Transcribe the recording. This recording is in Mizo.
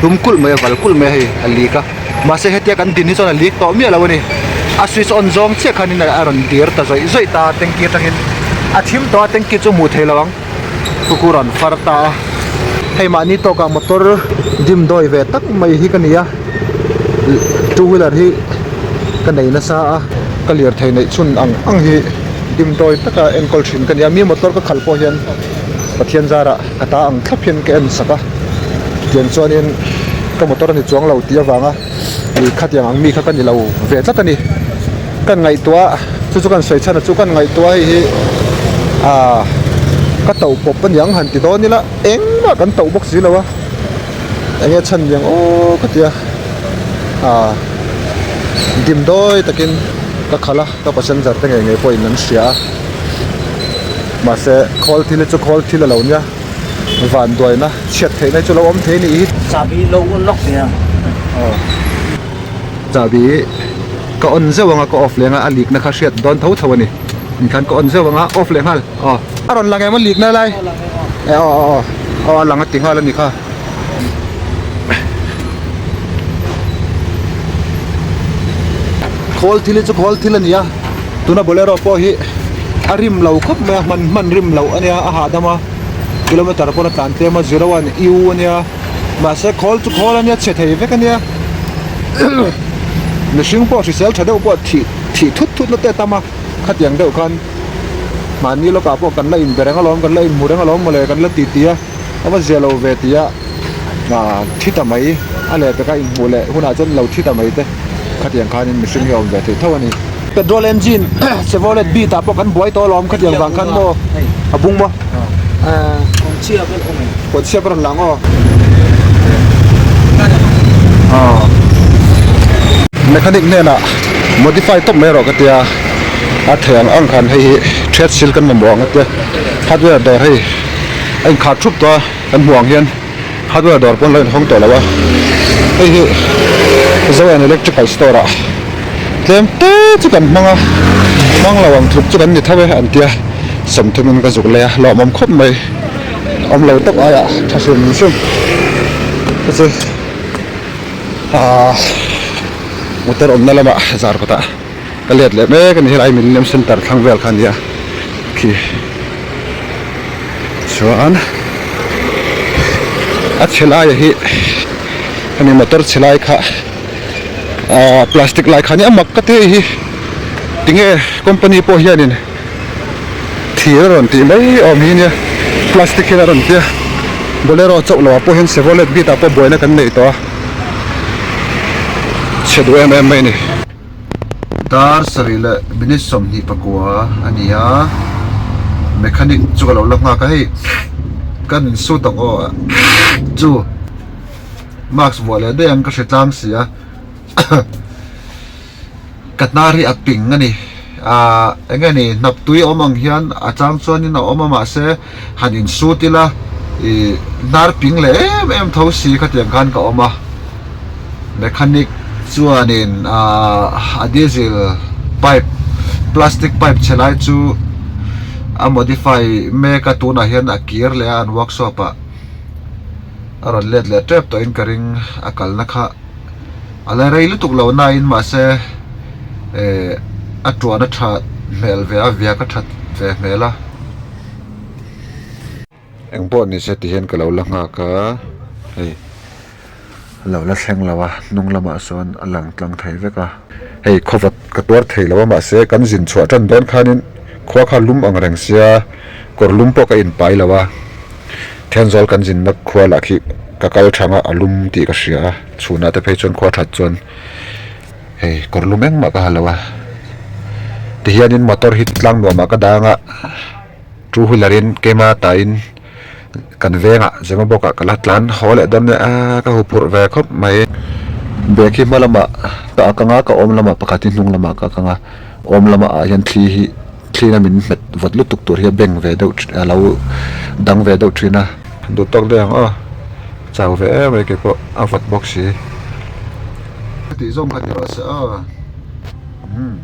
Dum kulh mai a val kulh mai a hei a leak a mahse hetia kan din hi chuan a leak tawh miah lo a ni a switch on zawng chiah khanin a rawn dir ta zawih zawih ta a tanky atangin a thim tawh a tanky chu hmuh theih loh ang kuku rawn far ta a hei mahni tawkah motor dimdawi ve tak mai hi ka ni a two wheeler hi ka nei nasa a ka lirthei neih chhun ang ang hi dimdawi taka enkawl thin ka ni a mi motor ka khalh pawh hian Pathian zarah ka ta ang thlap hian ka en sak a tiang chuanin ka motor a ni chuang lo tih avanga ih khatiang ang mi kha ka ni lo ve tlat a ni kan ngaihtuah chu chu kan sawi chhan a chu kan ngaihtuah hei hi ah ka toh pawp a niang han ti dawn ila engmah kan toh bawk si lo a eng nge chhan niang aw ka tia ah dimdawi takin ka khalh a ka passenger te ngei ngei pawhin an hria a. Mahse khawl thil hi chu khawl thil a lo nia van duaina chhiat theihna hi chu lo awm thei a nih hi. Chahbi lo on lawk ve a. Aw chahbi ka on zeuh anga ka off leh anga a leak na kha hriat dawn tho tho a ni. Inkhan ka on zeuh anga off leh nghal aw a rawn lang em a leak na lai e aw aw aw a lang a ti nghal a ni kha. Khawl thil hi chu khawl thil a ni a tuna bolero pawh hi a rim lo khawp mai a hman hman rim loh a nia a hahdam a kilometer pawn a tlan tlem a zero one u a nia mahse khawl chu khawl a nia chhe thei vek a nia mihring pawh hrisel tha deuh pawh thih thih thut thut na te a tam a khatiang deuh khan mahni lawkah pawh kan la inbe reng alawm kan la inhmu reng alawm mawle kan la ti ti a. A va zia lo ve tih a ah thi ta mai a leh peka inhmuh leh hunah chuan lo thi ta mai te khatiang khanin mihring hi a awm ve theih tho a ni. Petrol engine Chevrolet Beat ah pawh kan buai tawh alawm khatiang vang khan maw a bung maw kawngchhia ka rawn lang aw mechanic hnenah modify tawp mai erawh ka tia a thei ang ang khan hei hi thread seal kan mamawh ang a tia hardware dawr hei. A inkhar thup tawh a kan hmuh ang hian hardware dawr pawn lo inhawng tawh lo a hei hi Zoen electrical store ah tlem te chu kan hmang a hmang lo ang tluk chu kan ni tho e an tia sawmthumin ka zuk lei a lawmawm khawp mai awm lo tawp aiah tha hrim hrim te chu ahh motor awmna lamah zar kawtah ka let leh mek a ni helai millennium center thlang vel kha a nia khi chuan a chhe lai hi hemi motor chhe lai kha ahh plastic lai kha nia mak ka ti hei hi tinge company pawh hianin thir a rawn tih mai awm hi nia plastic hian a rawn tia bolero chauh loh ah pawh hian chevrolet beat ah pawh buaina kan neih tawh a chhe duh em em mai a ni. Dar sarih leh minute 24 a ni a mechanic chu ka lo la nghak a hei kan insut ang aw chu mask vuah leh daih ang ka hre tlang si a ka hnar hi a ping a ni ah eng nge ni hnap tui a awm ang hian a chang chuanin a awm a mahse han insut ila ih hnar ping leh em em tho si khatiang khan ka awm a. Mechanic chuanin a diesel pipe plastic pipe chhe lai chu a modify mek a tunah hian a kir leh a an workshop ah a rawn let leh tep tawhin ka ring a kalna kha a la rei lutuk lo nain mahse eh a tuan a that hmel ve a viak a that ve hmel a. Eng pawh ni se ti hian ka lo la nghak a hei a lo la thleng lo a hnung lamah sawn a lang tlang thei vek a hei khawvat ka tuar thei lo a mahse kan zin chhuah tan dawn khanin khua kha lum ang reng sia kawr lum pawh ka inpai lo a Thenzawl kan zinna khua lah khi ka kal thang a a lum tih ka hria a chhunah te phei chuan khua that chuan hei kawr lum engmah ka ha lo a tihianin motor hi tlang nuamah ka dang a. Two wheeler in keima tain kan vengah Zemabawk ah ka la tlan haw leh dawn nia a ka huphurh ve khawp mai. Bag hi hma lamah ka ak anga ka awm lamah pakhat hi hnung lamah ka ak anga awm lamah ah hian thli hi thli na min hmet vawt lutuk tur hi a beng ve deuh a lo dang ve deuh thin a. Duh tawk daih ang aw chau ve em mai keipawh a vawt bawk si. Tih zawng kha ti rawh se aw. Umm.